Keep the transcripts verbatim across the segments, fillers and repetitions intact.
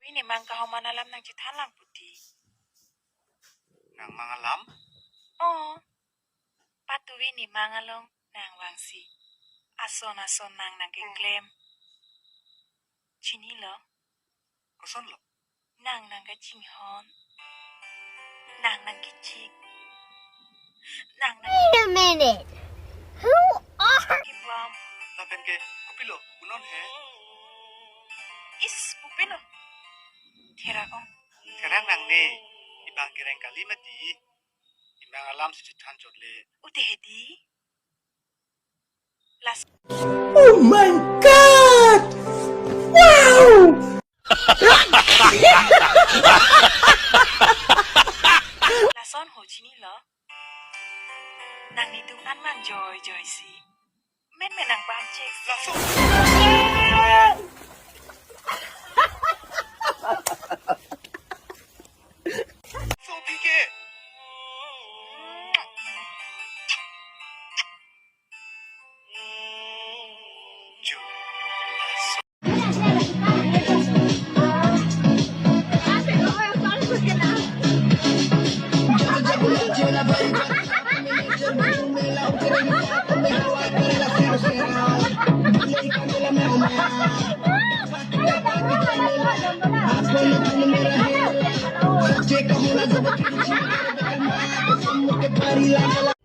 Pini mang kahom an alam nangchethan lang puti. Nang mang alam? Oh. Patuvi nemang along nangvangsi ason ason nang nangkeklem. Chinilo? Kosonlo? Nang nangkachinghon. Nang nangkechik. Nang nang Wait a minute. Who are kipam. Lapen ke kopilo punon he? Is, kopilo? Therak ong. Therak nangne. Ibang kereng kali mati. Nemang alam si chethan chot le. Ute hedi. Las. Oh my God! Wow! Lason ho chinilo. Nangni duk an mang joy joy si. Men men nang bam chek. Lason. So P K.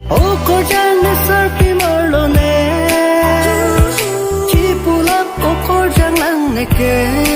Okorjang ne sarpi marlo ne, chipulap okorjang lang neke.